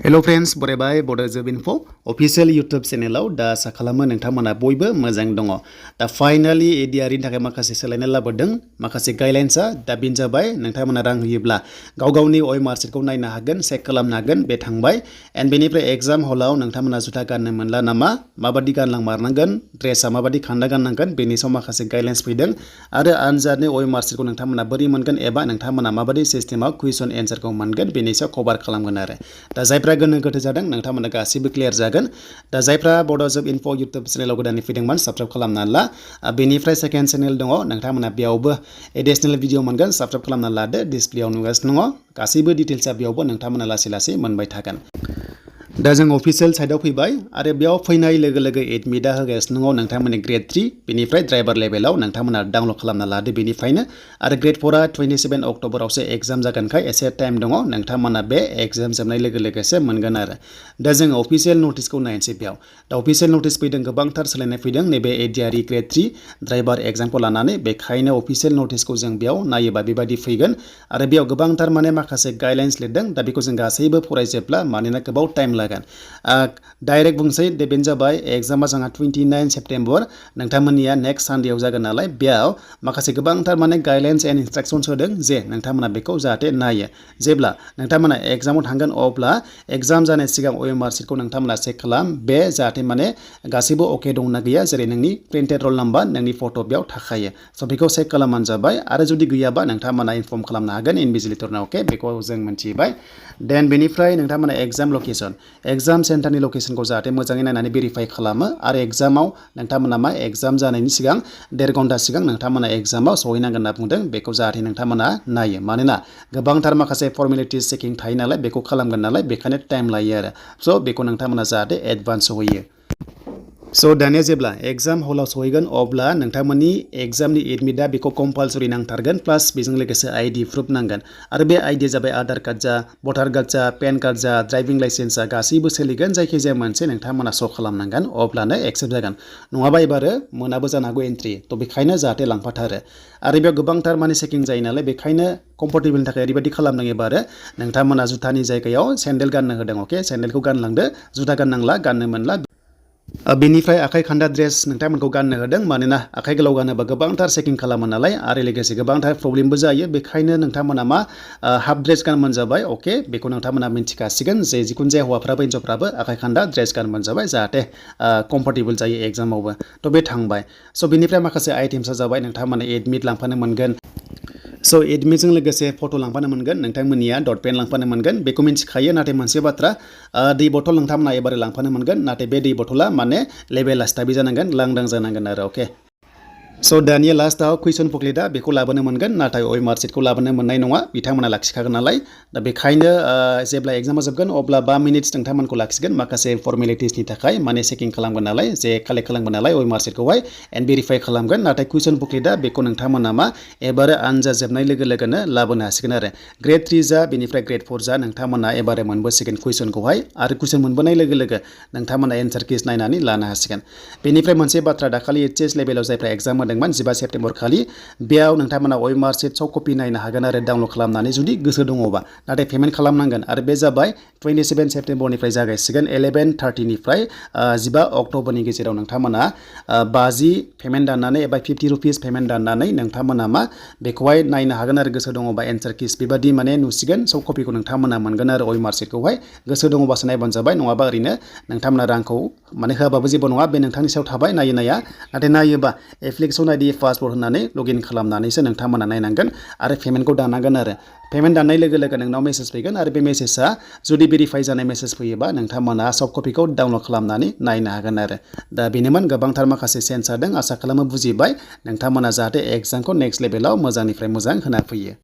Hello friends, बरायबाय Bodo info official YouTube channel दा आसा खालामो नोंथांमोना बयबो मोजां दङ। दा फाइनाली ADRE नि थाखाय माखासे सोलायनाय लाबोदों, माखासे गाइडलाइन्सआ दा बेनो जाबाय नोंथांमोना रां होयोब्ला गाव-गावनि OMR शीटखौ नायनो हागोन, चेक खालामनो हागोन, बे थांबाय। एन्ड बेनिफ्राय एग्जाम हलाव नोंथांमोना जुथा गाननो मोनला नामा, माबादि गानलांमारनांगोन, ड्रेसआ माबादि खान्दा गाननांगोन, बेनि सायाव माखासे गाइडलाइन्स फैदों आरो आनजादनि OMR शीटखौ नोंथांमोना बोरै मोनगोन एबा नोंथांमोना माबादि सिस्टेमाव कुइसन एन्सारखौ मोनगोन बेनि सायाव कभार खालामगोन आरो। दा जायफ्रा गोनो गोथो जादों नोंथांमोना गासिबो क्लियार जागोन। दा जायफ्रा बड' info YouTube चेनेलाव गोदानै फैदोंमोन साबस्क्राइब खालामना ला। बेनिफ्राय सेकेन्ड चेनेल दङ, नोंथांमोना बेयावबो एडिशनेल भिडिअ मोनगोन, साबस्क्राइब खालामना लादो। डिसप्लेआव नुगासिनो दङ, गासैबो डिटेल्सआ बेयावबो नोंथांमोना लासै मोनबाय थागोन। दा जों अफिसियेल साइडआव फैबाय आरो बेयाव फैनाय लोगो एडमिटआ होगासिनो दङ नोंथांमोननि ग्रेड 3 बेनिफ्राय ड्राइभार लेभेलाव नोंथांमोना डाउनलड खालामना लादो बेनिफ्रायनो। आरो ग्रेड 4 आ 27 अक्ट'बरावसो एग्जाम जागोनखाय एसे टाइम दङ, नोंथांमोना बे एग्जाम जोबनाय लोगोसो मोनगोन आरो। दा जों अफिसियेल नटिसखौ नायनोसै बेयाव। दा अफिसियेल नटिस फैदों, गोबांथार सोलायनाय फैदों नैबे ADRE ग्रेड 3 ड्राइभार एग्जामखौ लानानै। बेखायनो अफिसियेल नटिसखौ जों बेयाव नायोबा बेबायदि फैगोन आरो बेयाव गोबांथार माखासे गाइडलाइन्स लिरदों। दा बेखौ जों गासैबो फरायजोबला, मानोना गोबाव टाइम लागोन। डाइरेक्ट बुंसै, बेनो जाबाय एग्जामा जोंहा 29 सेप्तेम्बर, नोंथांमोननिया नेक्स्ट सानडेआव जागोन नालाय। बेयाव माखासे गोबांथार गाइडलाइन्स एन्ड इन्सट्राक्सन्स होदों जे नोंथांमोना बेखौ जाहाथे नायो। जेब्ला नोंथांमोना एग्जामाव थांगोन अब्ला एग्जाम जानाय सिगां OMR शीटखौ नोंथांमोना चेक खालाम, बे जाहाथे गासैबो अके दंना गैया, जेरै नोंनि प्रिन्टेड रल नाम्बार, नोंनि फट' बेयाव थाखायो। स' बेखौ चेक खालामबानो जाबाय आरो जुदि गैयाबा नोंथांमोना इनफर्म खालामनो हागोन इनभिजिलेटरनाव, अके, बेखौ जों मिथिबाय। देन बेनिफ्राय नोंथांमोना एग्जाम लकेसन, एग्जाम सेन्टारनि लकेसनखौ जाहाथे मोजाङै नायनानै भेरिफाइ खालामो आरो एग्जामाव नोंथांमोना एग्जाम जानायनि सिगां 1.5 घन्टा सिगां नोंथांमोना एग्जामाव सहैनांगोन होनना बुंदों। बेखौ जाहाथे नोंथांमोना नायो, मानोना गोबांथार माखासे फर्मेलिटिस चेकिं थायो नालाय, बेखौ खालामगोन नालाय, बेखायनो टाइम लायो आरो। स' बेखौ नोंथांमोना जाहाथे एडभान्स सहैयो। स' दानिया जेब्ला एग्जाम हलाव सहैगोन अब्ला नोंथांमोननि एग्जामनि एडमिटआ बेखौ कम्पालसरि नांथारगोन, प्लास बेजों लोगोसे ID प्रुफ नांगोन। आरो बे आइडिया जाबाय आधार कार्ड जा, भटार कार्ड जा, पेन कार्ड जा, ड्राइभिं लाइसेन्स जा, गासैबो सोलिगोन। जायखिजाया मोनसे नोंथांमोना श' खालामनांगोन, अब्लानो एक्सेप्ट जागोन। नङाबा एबारो मोनाबो जानो हागौ एन्ट्रि, थ' बेखायनो जाहाथे लांफाथारो। आरो बेयाव गोबांथार चेकिं जायो नालाय, बेखायनो कम्फर्टेबलनि थाखाय ओरैबायदि खालामदों एबारो नोंथांमोना जुथानि जायगायाव सेन्देल गाननो होदों, अके, सेन्देलखौ गानलांदो, जुथा गाननांला, गाननो मोनला। बेनिफ्राय आखाइ खान्दा ड्रेस नोंथांमोनखौ गाननो होदों, मानोना आखाइ गोलाव गानोबा गोबांथार चेकिं खालामो नालाय आरो लोगोसे गोबांथार प्रब्लेमबो जायो। बेखायनो नोंथांमोना हाफ ड्रेस गानबानो जाबाय, अके, बेखौ नोंथांमोना मिन्थिखासिगोन जे जिखुनु जाया हौवाफ्राबो हिन्जावफ्राबो आखाइ खान्दा ड्रेस गानबानो जाबाय, जाहाथे कम्फर्टेबल जायो एग्जामावबो। थ' बे थांबाय। स' बेनिफ्राय माखासे आइटेम्सआ जाबाय नोंथांमोना एडमिट लांफानो मोनगोन। स' एडमिटजों लोगोसे फट' लांफानो मोनगोन, नोंथांमोननिया डट पेन लांफानो मोनगोन, बेखौ मिन्थिखायो। नाथाय मोनसे बाथ्रा, दै बथल नोंथांमोना एबार लांफानो मोनगोन, नाथाय बे दै बथला लेभेला स्टाबि जानांगोन, लांदां जानांगोन आरो, अके। स' दानिया लास्टआव कुइसन बुकलेटआ बेखौ लाबोनो मोनगोन, नाथाय OMR शीटखौ लाबोनो मोननाय नङा, बिथांमोना लाखिखागोन नालाय। दा बेखायनो जेब्ला एग्जामा जोबगोन अब्ला 5 मिनिट्स नोंथांमोनखौ लाखिगोन, माखासे फर्मेलिटिसनि थाखाय, चेकिं खालामगोन नालाय, जे कालेक्ट खालामगोन नालाय OMR शीटखौहाय, एन्ड भेरिफाइ खालामगोन। नाथाय कुइसन बुकलेटआ बेखौ नोंथांमोना एबारो आनजाद जोबनाय लोगोनो लाबोनो हासिगोन आरो। ग्रेड 3 जा, बेनिफ्राय ग्रेड 4 जा, नोंथांमोना एबारो मोनबोसिगोन कुइसनखौहाय, आरो कुइसन मोनबोनाय लोगो नोंथांमोना एन्सार किस नायनानै लानो हासिगोन। बेनिफ्राय मोनसे बाथ्रा, दाखालि HS लेभेलाव जायफ्रा एग्जाम होदोंमोन 15 सेप्तेम्बर खालि, बेयाव नोंथांमोना OMR शीट सफ्ट कपि नायनो हागोन आरो डाउनलड खालामनानै जुदि गोसो दङबा, नाथाय पेमेन्ट खालामनांगोन। आरो बे जाबाय 27 सेप्तेम्बरनिफ्राय जागायसिगोन, 11:30निफ्राय 15 अक्ट'बरनि गेजेराव नोंथांमोना 50 पेमेन्ट दाननानै एबा 50 रुपिस पेमेन्ट दाननानै नोंथांमोना बेखौहाय नायनो हागोन आरो गोसो दङबा एन्सार किस बेबादि नुसिगोन। सफ्ट कपिखौ नोंथांमोना मोनगोन आरो OMR शीटखौहाय। गोसो दङबासो नायबानो जाबाय, नङाबा ओरैनो नोंथांमोना रांखौ होआबाबो जेबो नङा, बे नोंथांनि सायाव थाबाय, नाया। नाथाय नायोबा एप्लिकेसन ID पासवर्ड होननानै लगइन खालामनानैसो नोंथांमोना नायनांगोन आरो पेमेन्टखौ दानांगोन आरो। पेमेन्ट दाननाय लोगो नोंनाव मेसेज फैगोन आरो बे मेसेजआ जुदि भेरिफाइ जानाय मेसेज फैयोबा नोंथांमोना सफ्ट कपिखौ डाउनलड खालामनानै नायनो हागोन आरो। दा बेनोमोन, गोबांथार माखासे सेन्स जादों, आसा खालामो बुजिबाय। नोंथांमोना जाहाथे एग्जामखौ नेक्स्ट लेभेलाव मोजांनिफ्राय मोजां होना फैयो।